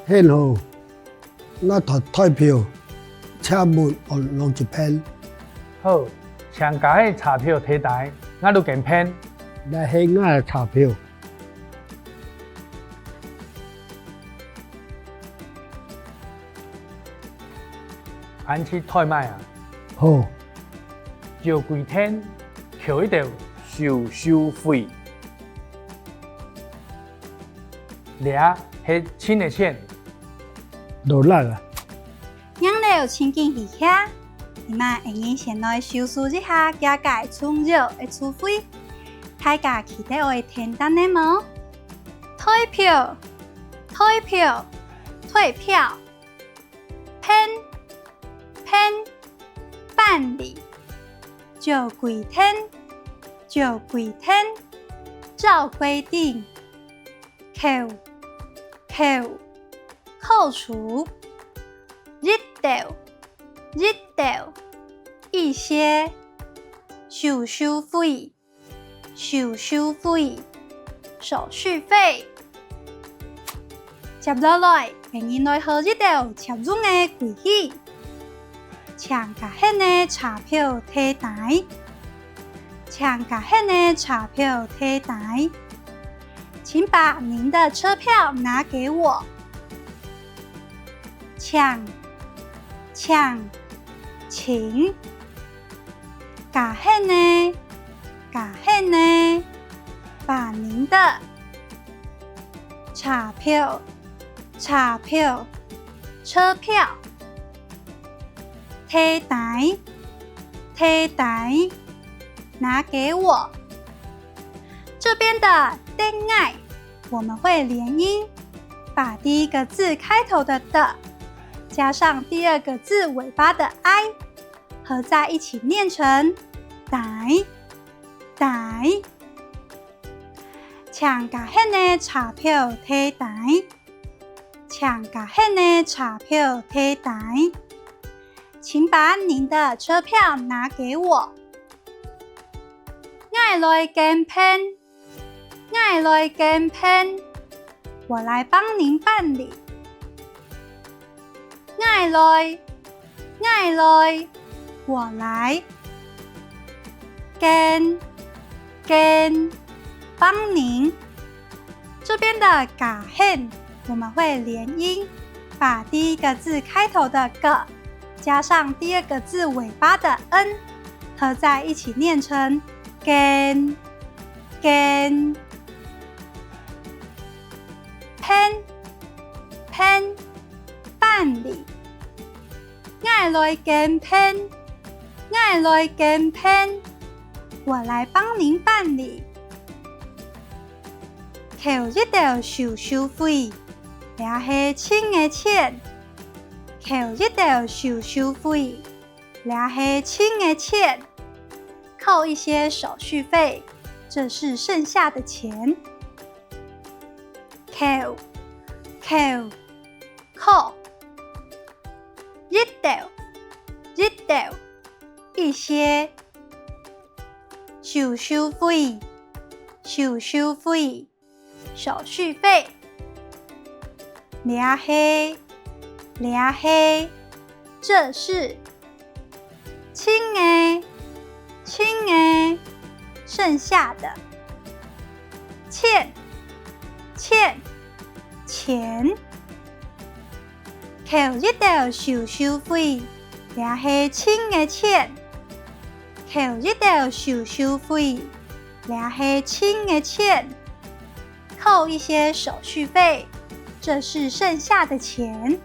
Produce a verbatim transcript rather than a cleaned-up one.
很好，𠊎代代表車務安落一片。好，請加个車票提袋，𠊎就跟片。這係𠊎个車票。恁仔代買啊？好。照規定，扣一兜手續費。 這係清个錢。勞力啊！人流清緊起來，這下𠊎人先來收拾一下這个重要个書費。大家記得愛填單仔無？退票，退票，退票。 片，片，辦理，照規定，照規定，照規定，扣，扣，扣除，一兜，一兜，一些，手續費， 手續費，手續費。接落來，𠊎人來學一兜捷運个規矩。請加現个車票提袋。請加現个車票提袋。請把您的車票拿給我。請，請，請。 加現个，加現个，把您的車票，車票，車票，提袋，提袋，拿給我。這邊的等𠊎，我們會連音，把第一個字開頭的的，加上第二個字尾巴的i， 合在一起念成袋，袋。請加現个車票提袋。請加現个車票提袋。請把您的車票拿給我。𠊎來跟片。 𠊎來跟片，我來幫您辦理。𠊎來，𠊎來，我來。跟，跟，幫您。這邊的加現，我們會連音，把第一個字開頭的个，加上第二個字尾巴的n，合在一起念成跟。 跟。片，片，辦理。𠊎來跟片，𠊎來跟片，我來幫您辦理。扣一兜手續費，這係清个錢。扣一兜手續費，這係清个錢。 扣一些手續費，這是剩下的錢。扣，扣，扣。一兜，一兜，一些。手續費，手續費。 手續費。這係，這係，這是。清个，清个，剩下的。錢，錢，錢。扣一兜手續費，這係清个錢。扣一兜手續費，這係清个錢。 扣一些手續費，這是剩下的錢。